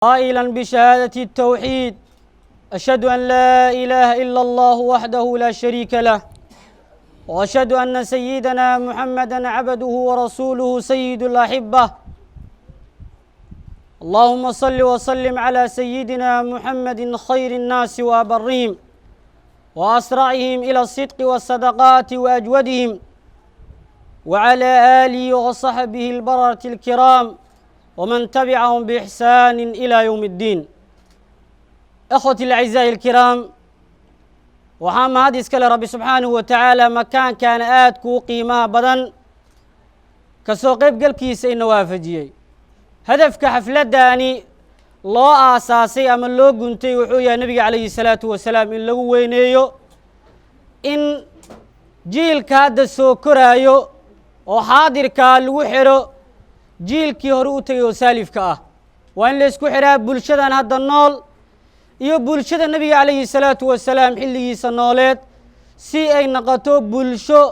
قائلا بشهادة التوحيد: أشهد أن لا إله إلا الله وحده لا شريك له، وأشهد أن سيدنا محمدا عبده ورسوله سيد الأحبة. اللهم صل وسلم على سيدنا محمد خير الناس وأبرهم وأسرعهم إلى الصدق والصدقات وأجودهم، وعلى آله وصحبه البررة الكرام ومن تبعهم بإحسان إلى يوم الدين. إخوتي الأعزاء الكرام، waxaa mahad iskale Rabbi subxaanahu wa tacaala makaankaana aad kuu qiimaha badan kasoo qaybgalkiisa ina waafajiyey. Hadafka xafladdaani loo aasaasay ama loo guntay wuxuu yahay nebiga calayhi salaatu wasalaam in lagu weyneeyo, in jiilka hadda soo koraayo oo xaadirkaa lagu xidho jiilkii hore u tegay oo saalifka ah. Waa in la isku xidhaa bulshadan hadda nool iyo bulshada nebiga calayhi salaatu wasalaam xilligiisa nooleed, si ay noqoto bulsho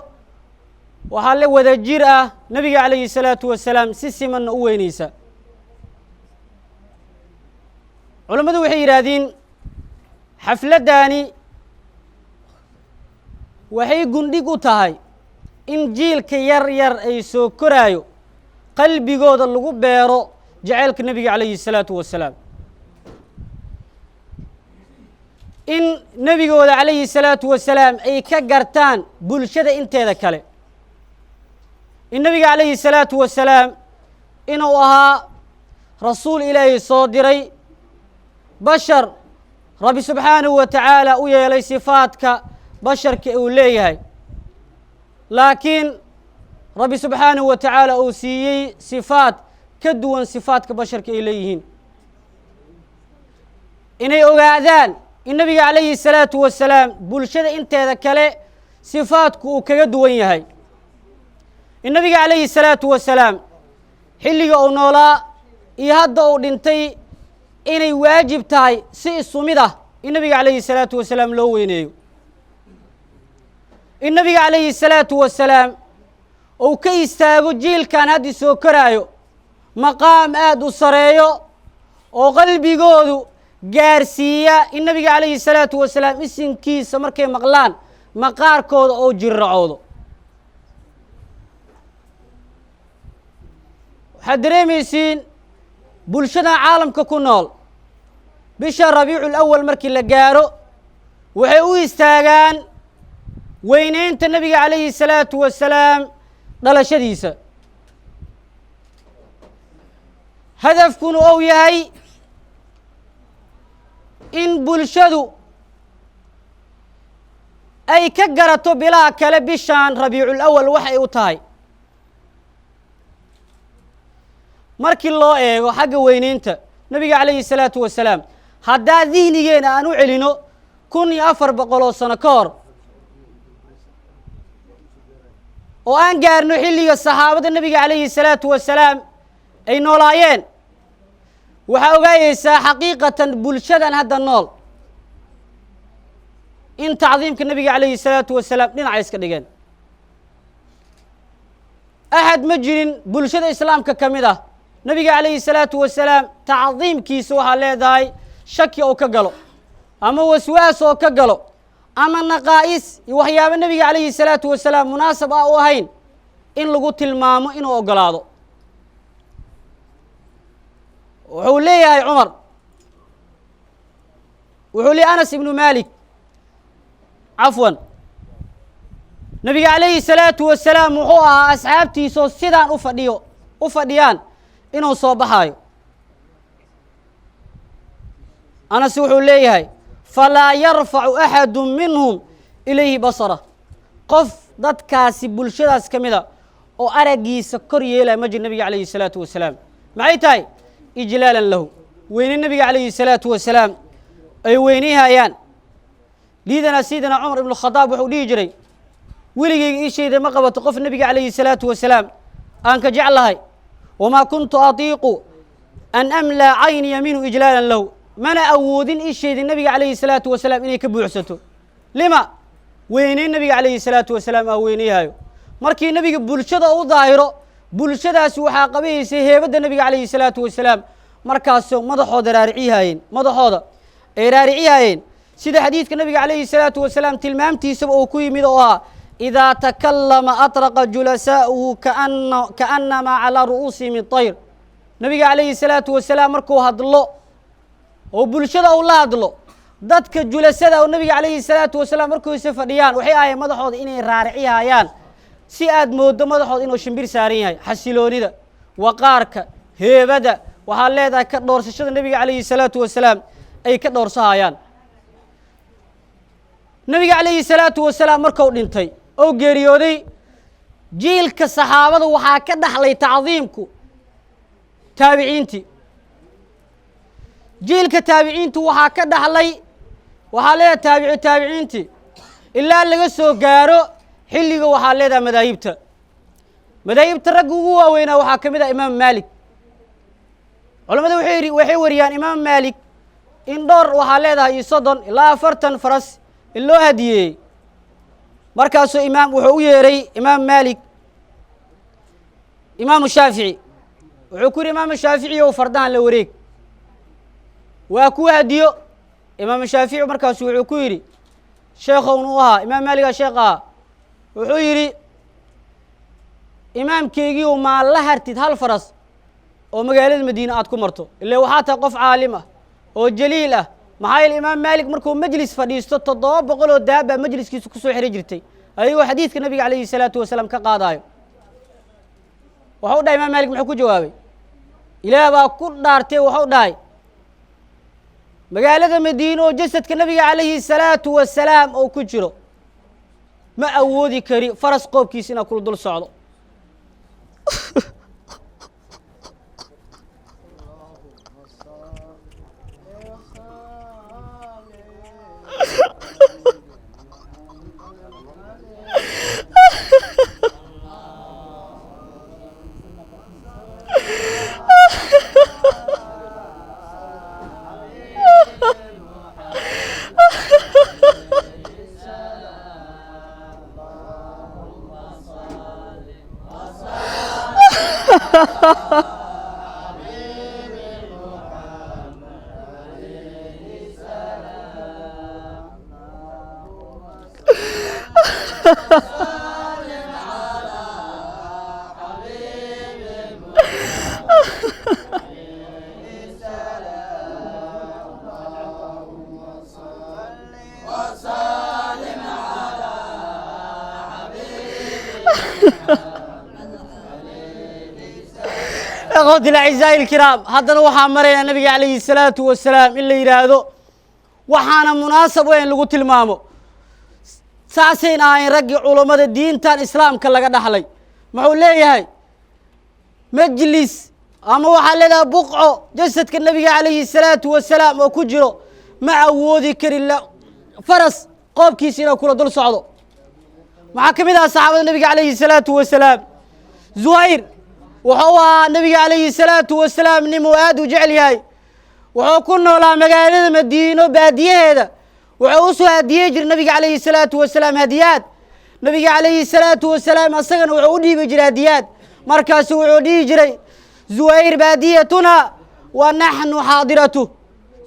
waxaa la wada jir ah, nebiga calayhi salaatu wasalaam si simanna u weyneysa. Culammadu waxay yidhaahdeen xafladdaani waxay gundhig u tahay in jiilka yar yar ay soo koraayo qalbigooda lagu beero jaceylka nebiga calayhi salaatu wasalaam, in nebigooda calayhi salaatu wasalaam ay ka gartaan bulshada inteeda kale, in nebiga calayhi salaatu wasalaam inuu ahaa rasuul Ilaahay soo diray, bashar Rabbi subxaanahu wa tacaala u yeelay sifaadka basharka uu leeyahay, laakiin Rabbi subxaanahu wa tacaala uu siiyey sifaad ka duwan sifaadka basharka ay leeyihiin. Inay ogaadaan in nebiga calayhi salaatu wasalaam bulshada inteeda kale sifaadku uu kaga duwan yahay, in nebiga calayhi salaatu wasalaam xilliga uu noolaa iyo hadda uu dhintay inay waajib tahay si isu mid ah in nebiga calayhi salaatu wasalaam loo weyneeyo, in nebiga calayhi salaatu wasalaam uu ka istaago jiilkan haddii soo koraayo maqaam aada u sareeyo oo qalbigoodu gaarsiiya in nebiga calayhi salaatu wasalaam isinkiisa markay maqlaan maqaarkooda oo jirracoodo. Waxaad dareemaysiin bulshada caalamka ku nool bisha Rabiicu Lawal markii la gaaro waxay u istaagaan weyneynta nebiga calayhi salaatu wasalaam dhalashadiisa, hadafkuna ou yahay in bulshadu ay ka garato bilaha kale bishaan Rabiiculawal waxay u tahay. Markii loo eego xagga weyneynta nebiga calayhi salaatu wasalaam, haddaa dihnigeena aan u celino 1400 oo sano ka hor oo aan gaarno xilliga saxaabada nebiga calayhi salaatu wasalaam ay noolaayeen, waxaa ogaayeysaa xaqiiqatan bulshadan hadda nool in tacdiimka nebiga calayhi salaatu wasalaam dhinacay iska dhigeen. Axad ma jirin bulshada islaamka ka mid ah nebiga calayhi salaatu wasalaam tacdiimkiisa waxaa leedahay shaki oo ka galo ama waswaas oo ka galo ama naqaa'is iyo waxyaabo nebiga calayhi salaatu wasalaam munaasab ah u ahayn in lagu tilmaamo inuu oggolaado. Wuxuu leeyahay Cumar, wuxuu leeyahy Anas ibnu Malik, cafwan, nebiga calayhi salaatu wasalaam wuxuu ahaa asxaabtiisoo sidaan u fadhiyo u fadhiyaan inuu soo baxaayo. Anas wuxuu leeyahay falaa yarfacu axadu minhum ilayhi basara, qof dadkaasi bulshadaas ka mida oo araggiisa kor yeelaya ma jir nebiga calayhi salaatu wasalaam. Maxay tahay? Ijlaalan lahu, weyne nebiga calayhi salaatu wasalaam ay weyneyhayaan. Liidana sayidina Cumar ibnu Khadaab wuxuu dhihi jiray weligeyga ishayda ma qabato qof nebiga calayhi salaatu wasalaam aan ka jeclahay, wamaa kuntu atiiqu an amlaa cayniya minhu ijlaalan lahu, mana awoodin ishayda nebiga calayhi salaatu wasalaam inay ka buuxsato. Lima? Weyneyn nebiga calayhi salaatu wasalaam aa weyneyhayo. Markii nebiga bulshada u daahiro bulshadaasi waxaa qabahaysay heebadda nebiga calayhi salaatu wasalaam. Markaasoo madaxooda raaricihaayeen, madaxooda ay raaricihaayeen, sida xadiidka nabiga calayhi salaatu wasalaam tilmaamtiisaba uu ku yimid oo ahaa: idaa takallama atraqa julasaa'uhu kaannamaa calaa ru'uusihim atayr. Nabiga calayhi salaatu wasalaam markuu hadlo oo bulshada uu la hadlo, dadka julasada oo nabiga calayhi salaatu wasalaam markuisa fadhiyaan, waxay ahayen madaxooda inay raaricihayaan si aad mooddo madaxooda inuu shimbir saaran yahay. Xasiloonida, waqaarka, heebada, waxaa leedahay ka dhowrsashada nabiga calayhi salaatu wasalaam ay ka dhowrsahayaan. Nabiga calayhi salaatu wasalaam marku dhintay oo geeriyooday, jiilka saxaabada waxaa ka dhaxlay tacdiimku taabiciintii. Jiilka taabiciintu waxaa ka dhaxlay, waxaa leedahay, taabicu taabiciintii, ilaa laga soo gaaro xilliga, waxaa leedahay, madaahibta. Madaahibta ragga ugu waaweynaa waxaa ka mid ah Imaam Maalik. Culamada waxay wariyaan Imaam Maalik in dhowr, waxaa leedahay, iyo 30 ilaa 40 faras in loo hadiyeeyey. Markaasuu imaam wuxuu u yeeray Imaam Maalik Imaamu Shaafici. Wuxuu ku yidhi: Imaamu Shaafici ow, fardahan la wareeg, waa kuu hadiyo. Imaamu Shaafici markaasu wuxuu ku yidhi, sheekhowna u ahaa, Imaam Maaligaa sheekh ahaa, wuxuu yidhi: imaamkeygiiu, maa la hartid hal faras oo magaalada Madiine aad ku marto? Ile waxaa tahay qof caalim ah oo jaliil ah. Maxaa yeele, Imaam Maalik markuu majlis fadhiisto, 700 oo daabaa majliskiisa kusoo xiri jirtay, ayagoo xadiidka nabiga calayhi salaatu wasalaam ka qaadaayo. Waxau dhahay Imaam Maalik, muxuu ku jawaabay? Ilaah baa ku dhaartay, waxau dhahay: magaalada Madiine oo jasadka nabiga calayhi salaatu wasalaam oo ku jiro, ma awoodi kari faras qoobkiisa inaa kula dul socdo. Ikhwati alacizaa'i alkiraam, haddana waxaa maraynaa nabiga calayhi salaatu wasalaam in la yidhaahdo waxaana munaasab weyn lagu tilmaamo. Saasayn ahayn raggii culummada diintan islaamka laga dhaxlay. Muxuu leeyahay? Majlis ama, waxaa leedahay, buqco jasadka nabiga calayhi salaatu wasalaam oo ku jiro, ma awoodi kari faras qoobkiisa inuu kula dul socdo. Maxaa ka mid aha saxaabada nabiga calayhi salaatu wasalaam? Zuhayr wuxuu ahaa nabiga calayhi salaatu wasalaam nimuu aad u jecel yahay. Wuxuu ku noolaa magaalada Madiino baadiyaheeda. Wuxuu usoo hadiyey jiray nabiga calayhi salaatu wasalaam hadiyaad. Nabiga calayhi salaatu wasalaam asagana wuxuu u dhiibi jiray hadiyaad. Markaasu wuxuu dhihi jiray: Zuhayr baadiyatuna wa naxnu xaadiratu.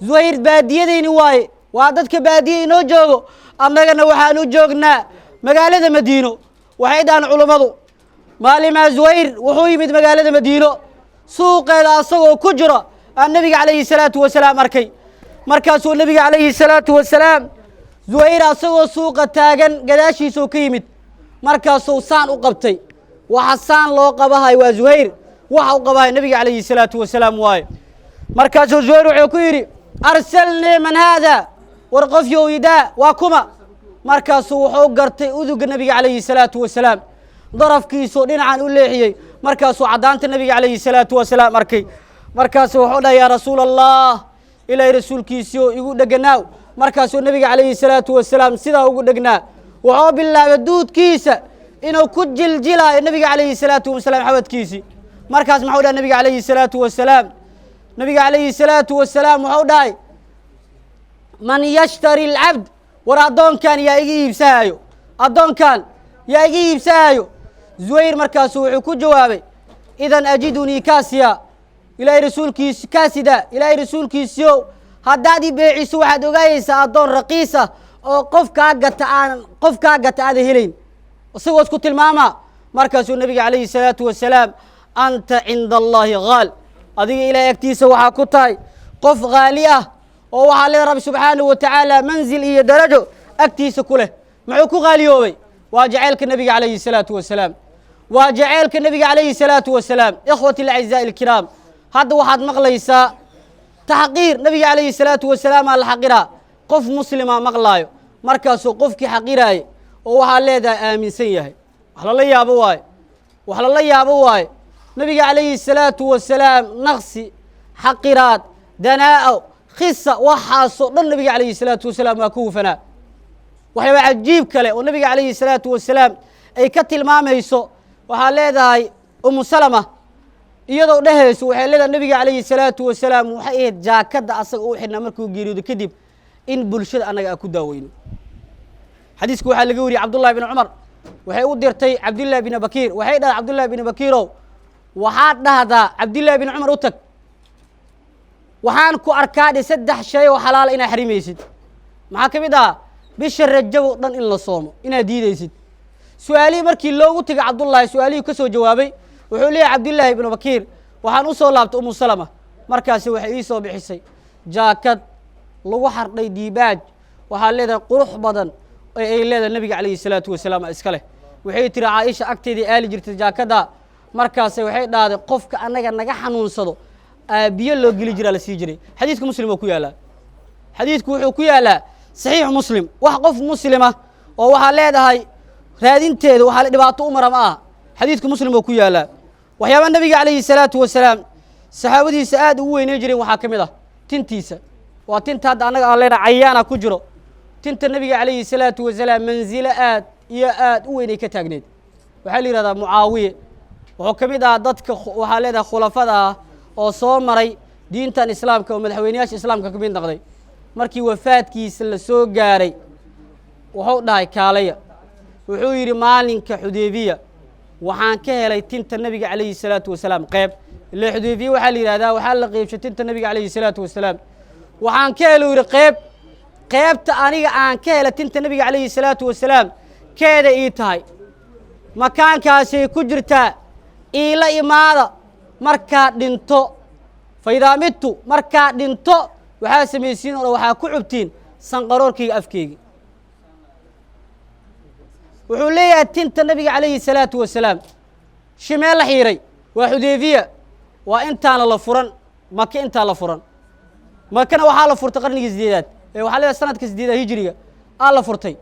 Zuhayr baadiyadayni waaye, waa dadka baadiye inoo joogo, annagana waxaanu joognaa magaalada Madiino. Waxay dhahaan culummadu, maalimaa Zuhayr wuxuu yimid magaalada Madiino, suuqeeda asagoo ku jiro aan nabiga calayhi salaatu wasalaam arkay. Markaasuu nabiga calayhi salaatu wasalaam Zuhayr asagoo suuqa taagan gadaashiisuu ka yimid. Markaasuu saan u qabtay. Waxa saan loo qabahay waa Zuhayr, waxa u qabahay nabiga calayhi salaatu wasalaam waaye. Markaasuu Zuhayr wuxuu ku yidhi: arsalnii, man haada? War qofyow idaa, waa kuma? Markaasuu wuxuu gartay uduga nabiga calayhi salaatu wasalaam. Darafkiisuu dhinacan u leexiyey. Markaasuu caddaanta nabiga calayhi salaatu wasalaam arkay. Markaasuu wuxuu dhahay: yaa rasuula Allah, ilaahay rasuulkiisiio, igu dheganaaw. Markaasuu nabiga calayhi salaatu wasalaam sidaa ugu dhegnaa. Wuxuu bilaabay duudkiisa inuu ku jiljilaayo nabiga calayhi salaatu wasalaam xabadkiisii. Markaas maxuu dhahay nabiga calayhi salaatu wasalaam? Nabiga calayhi salaatu wasalaam wuxuu dhahay: man yashtari alcabd? War addoonkan yaa iga iibsahaayo? Addoonkan yaa iga iibsahaayo? Zuhayr markaasu wuxuu ku jawaabay: idan ajidunii kaasiya. Ilaahay rasuulkiisi kaasida, Ilaahay rasuulkiisiyo, haddaad i beeciso waxaad ogaayeysaa addoon raqiis ah oo qofkaa gata aan qofkaa gata aadan helayn, isagoo isku tilmaamaa. Markaasuu nabiga calayhi salaatu wasalaam, anta cinda Allaahi haal, adiga Ilahay agtiisa waxaa ku tahay qof haali ah oo waxaa leeda Rabbi subxaanahu wa tacaala manzil iyo darajo agtiisa ku leh. Muxuu ku haaliyoobay? Waa jaceylka nabiga calayhi salaatu wasalaam, waa jaceylka nabiga calayhi salaatu wasalaam. Ikhwati alacizaa'i alkiraam, hadda waxaad maqlaysaa taxqiir nabiga calayhi salaatu wasalaam aa la xaqiraa. Qof muslima maqlaayo, markaasuu qofkii xaqiraaye oo waxaa leedahay aaminsan yahay. Wax lala yaabo waaye, wax lala yaabo waaye. Nabiga calayhi salaatu wasalaam naqsi, xaqiraad, danaa'o, khisa, waxaasoo dhan nabiga calayhi salaatu wasalaam waa ku hufanaa. Waxyaaba cajiib kale oo nabiga calayhi salaatu wasalaam ay ka tilmaamayso waxaa leedahay Umu Salama iyadoo dhehayso, waxay leedahay nabiga calayhi salaatu wasalaam waxay ahayd jaakadda asaga u xidhnaa markuu geeriyoodo kadib in bulshada annaga aan ku daaweyno. Xadiiska waxaa laga wariyey Cabdullahi bin Cumar. Waxay u dirtay Cabdillahi bin Bakiir, waxay dhahday, Cabdullahi bin Bakiirow, waxaad dhahdaa Cabdillahi bin Cumar u tag, waxaan ku arkaa dhe 3 shay oo xalaala inaad xarimaysid. Maxaa ka mid ah? Bisha Rajab oo dhan in la soomo inaad diidaysid. Su-aalihii markii loogu tegay Cabdullaahi, su-aalihii ka soo jawaabay, wuxuu leeyahay Cabdullaahi ibnu Bakiir, waxaan u soo laabtay Umu Salama, markaasi waxay ii soo bixisay jaakad lagu xardhay diibaaj, waxaa leedahay qurux badan ee ay leedahay nabiga calayhi salaatu wasalaam iska leh. Waxay tiri Caaisha agteedii aali jirtay jaakadda. Markaase waxay dhahday qofka annaga naga xanuunsado aabiyo loo geli jiraa la sii jiray. Xadiiska Muslim oo ku yaallaa, xadiidku wuxuu ku yaallaa Saxiixu Muslim. Wax qof muslima oo waxaa leedahay raadinteeda waxaa dhibaato u mara ma aha. Xadiidka Muslim oo ku yaallaa. Waxyaabaa nabiga calayhi salaatu wasalaam saxaabadiisa aad ugu weyney jireen waxaa ka mid ah tintiisa. Waa tinta hadda annaga aan leenahay cayaana ku jiro. Tinta nabiga calayhi salaatu wasalaam manzilo aad iyo aad u weynay ka taagneed. Waxaa la yihahdaa Mucaawiye wuxuu ka mid ahaa dadka waxaa leedahay khulafada ah oo soo maray diintan islaamka oo madaxweyneyaasha islaamka ka mid noqday. Markii wafaadkiisa la soo gaaray wuxuu dhahay kaalaya, wuxuu yidhi maalinka Xudeybiya waxaan ka helay tinta nabiga calayhi salaatu wasalaam qeyb. Ile Xudeybiya waxaa la yidhahdaa waxaa la qeybshay tinta nabiga calayhi salaatu wasalaam. Waxaan ka helay, yidhi, qeyb. Qeybta aniga aan ka helay tinta nabiga calayhi salaatu wasalaam keeda ii tahay, makaankaasay ku jirtaa, iila imaada markaad dhinto. Fa idaa midtu, markaad dhinto waxaa samaysiin oo dhan waxaa ku cubtiin sanqaroorkayga afkeyga. Wuxuu leeyahay tinta nabiga calayhi salaatu wasalaam shimee la xiiray waa Xudeybiya, waa intaana la furan Maka, intaa la furan Makana waxaa la furtay qarnigii 8aad ee waxaa leedahay sanadka 8aad hijiriga aa la furtay.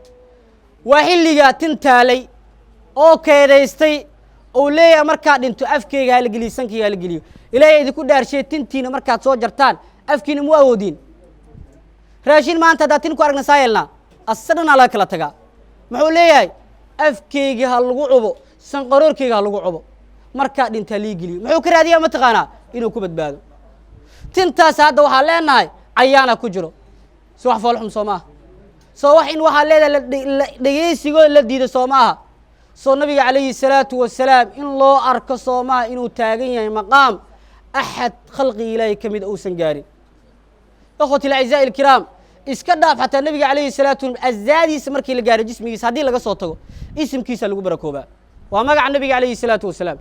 Waa xilligaa tintaalay oo keedaystay ou leeyahay markaad dhinto afkeyga hala geliyo, sankeyga hala geliyo. Ilaahay idinku dhaarshay, tintiina markaad soo jartaan afkiina mu awoodiin. Raashin maanta haddaad tin ku aragna saa yeelnaa, asa dhanaa laga kala tagaa. Muxuu leeyahay? Afkeyga ha lagu cubo, sanqaroorkeyga ha lagu cubo, markaad dhintaa lii geliyo. Muxuu ka raadiyaa mataqaanaa? Inuu ku badbaado. Tintaas hadda waxaa leenahay cayaana ku jiro. Si wax foolxum soo maaha? Soo wax in waxaa leedahay dhegeysigooda la diido soo maaha? Soo nabiga calayhi salaatu wasalaam in loo arko soo maaha inuu taagan yahay maqaam axad khalqigi Ilaahay ka mid uusan gaarin? Ikhwati alacizaa'i alkiraam, iska dhaaf xataa nabiga calayhi salaatu wasalam azaadiisa markii la gaaray jismigiisa haddii laga soo tago, isimkiisa lagu barakoobaa, waa magaca nabiga calayhi salaatu wasalaam.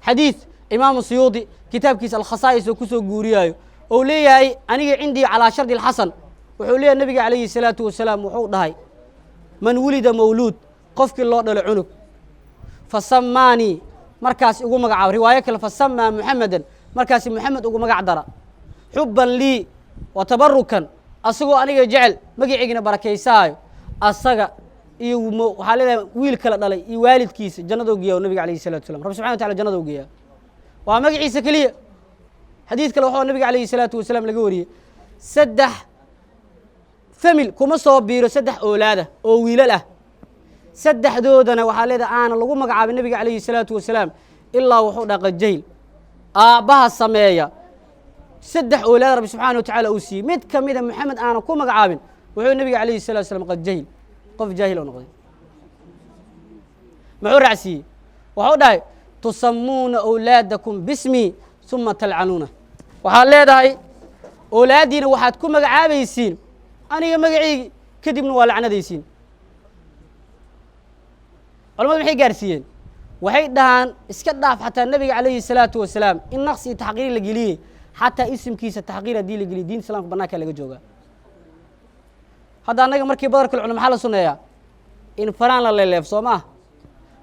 Xadiid Imaamu Suyuudi kitaabkiisa Alkhasaa'is oo kusoo guuriyaayo ou leeyahay aniga cindii calaa shardi alxasan, wuxuu leeyahay nabiga calayhi salaatu wasalaam wuxuu dhahay, man wulida mawluud, qofkii loo dhalo cunug, fasamaanii, markaas igu magacaabo, riwaayo kale fasamaa Muxamedan, markaasi Muxamed ugu magac dara, xubban lii wa tabarukan, asagoo aniga jecel magaciigina barakaysaayo, asaga iyo waxaa leedahay wiil kala dhalay iyo waalidkiisa jannadoo geeya nabiga alayhi salatu wasalam. Rabbi subxana wa tacala jannadoo geeya waa magaciisa keliya. Xadiid kale waxuu nabiga alayhi salaatu wasalaam laga wariyey, 3 famil kuma soo biiro 3 oolaada oo wiilal ah, saddexdoodana waxaa leedahay aana lagu magacaabay nabiga calayhi salaatu wasalaam, ilaa wuxuu dhaqa jahil aabbaha sameeya. 3 oolaada Rabbi subxaana wa tacaala uu siiyey, mid ka mida Moxamed aanan ku magacaabin, wuxuu nabiga alayhi salatu wasalaam qad jahil, qof jaahil oo noqday. Muxuu raacsiiyey? Wuxuu dhahay tusamuuna awlaadakum bismi Uma talcanuuna, waxaad leedahay oolaaddiina waxaad ku magacaabaysiin aniga magacaygi, kadibna waa lacnadaysiin. Culamadu maxay gaarsiiyeen? Waxay dhahaan iska dhaaf xataa nabiga calayhi salaatu wasalaam in naqsi iyo taxqiir la geliyey, xataa isimkiisa taxqiir haddii la geliyo, diinta islamka banaanka laga joogaa. Hadda annaga markii badarka la cuno, maxaa la sunneeyaa? In faraan la leeleef, soo maah?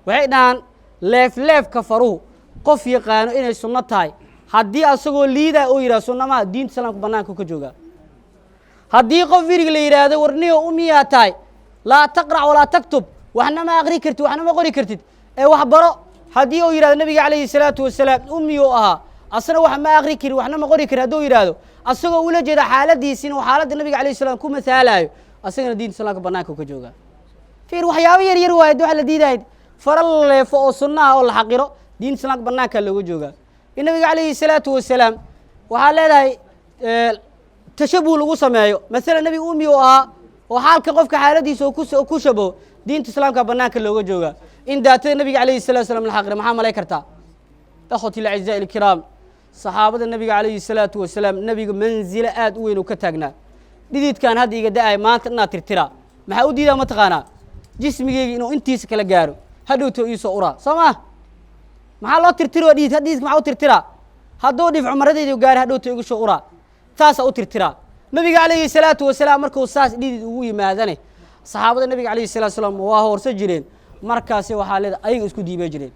Waxay dhahaan leefleefka faruhu, qof yaqaano inay sunno tahay, haddii asagoo liidaa oo yidhaha sunna maha, diinta islaamka banaanka ka joogaa. Haddii qof wirig la yidhaahdo, warniyo umiyaa tahay, laa taqrac walaa taktub, waxna ma aqri kartid, waxna ma qori kartid, ee wax baro, haddii uu yidhahdo nabiga calayhi salaatu wasalaam ummi uu ahaa, asna wax ma aqri karin, waxna ma qori karin, hadduu yidhaahdo asagoo ula jeeda xaaladiisina uu xaaladda nabiga alayhi salam ku mathaalaayo, asagana diinta islaamka banaanka ka joogaa. Fiir, waxyaabo yar yar waaye waxa la diidahay. Fara la leefo oo sunnaha oo la xaqiro, diinta islaamka banaanka looga joogaa. In nabiga calayhi salaatu wasalaam waxaa leedahay tashabuh lagu sameeyo, masalan nabiga ummi uu ahaa oo xaalka qofka xaaladiisa oo ku shabaho, diinta islaamka banaanka looga joogaa. In daatada nabiga calayhi salatu wasalam la xaqiro, maxaa malay kartaa? Akhwati alacizaa'i alkiraam, saxaabada nabiga calayhi salaatu wasalaam, nabiga manzilo aada u weyn uu ka taagnaa. Dhididkan hadda iga da-ay maanta inaad tirtiraa, maxaa u diidaa? Mataqaanaa, jismigeyga inuu intiisa kala gaaro, hadhowto iisoo uraa, soo maa? Maxaa loo tirtiri? Waa dhidid. Dhididka maxaa u tirtiraa? Hadduu dhifco maradeyda gaaro, hadhowto igu soo uraa, taasaa u tirtiraa. Nabiga calayhi salaatu wasalaam markuu saas dhidid ugu yimaadane, saxaabada nabiga calayhi salatu wasalaam waa hoorsa jireen. Markaasi waxaa leeda ayaga isku diibay jireen.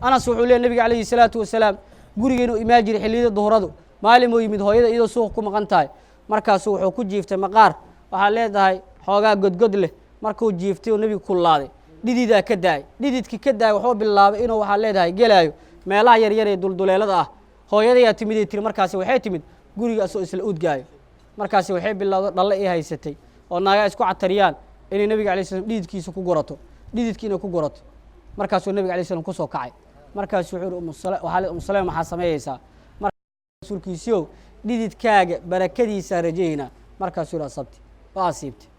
Anas wuxuu leey nabiga calayhi salaatu wasalaam gurigeenu imaan jiray xilliyada duhuradu. Maalin uu yimid hooyada iyadoo suuqa ku maqan tahay. Markaasu wuxuu ku jiiftay maqaar, waxaa leedahay xoogaa godgod leh. Markuu jiiftay oo nebiga kullaaday, dhididaa ka daay. Dhididkii ka daay wuxuu bilaabay inuu, waxaa leedahay, gelaayo meelaha yaryar ee dulduleelada ah. Hooyadayaa timid ay tiri. Markaasi waxay timid guriga asoo isla udgaayo. Markaasi waxay bilowday dhalle ii haysatay oo naagaa isku catariyaan inay nebiga alay slam dhididkiisa ku gurato, dhididkii inay ku gurato. Markaasuu nebiga alay slam kusoo kacay. Markaasuu wuxuu yidhi, waxaa le, Umu Salama, maxaa sameeyeysaa? Rasuulkiisiiow, dhididkaaga barakadiisaa rajaynaa. Markaasuu yidhi, asabti, waa asiibtay.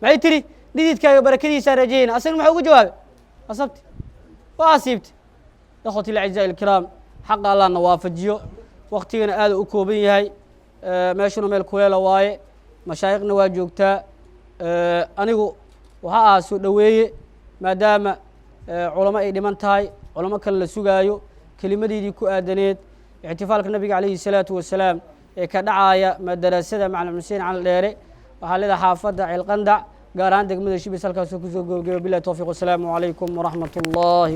Maxay tiri? Dhididkaaga barakadiisaa rajayna. Asagna maxuu ugu jawaabay? Asabti, waa asiibtay. Ikhwati alacizaa'i alkiraam, xaqa allahna waafajiyo. Waktigana aada u kooban yahay, meeshuna meel kuleela waaye, mashaayikhna waa joogtaa. Anigu waxaa ahaa soo dhoweeye, maadaama culamo ay dhiman tahay, culamo kale la sugaayo. Kelimadeydii ku aadaneed ixtifaalka nabiga calayhi salaatu wasalaam ee ka dhacaaya madarasada Macalin Xuseen Cali Dheere, waxaa leedahay xaafadda Ceelqandac, gaar ahaan degmada Shibis, halkaasoo kusoo gobogebo. Billahi towfiiq, wasalaamu calaykum waraxmat ullahi.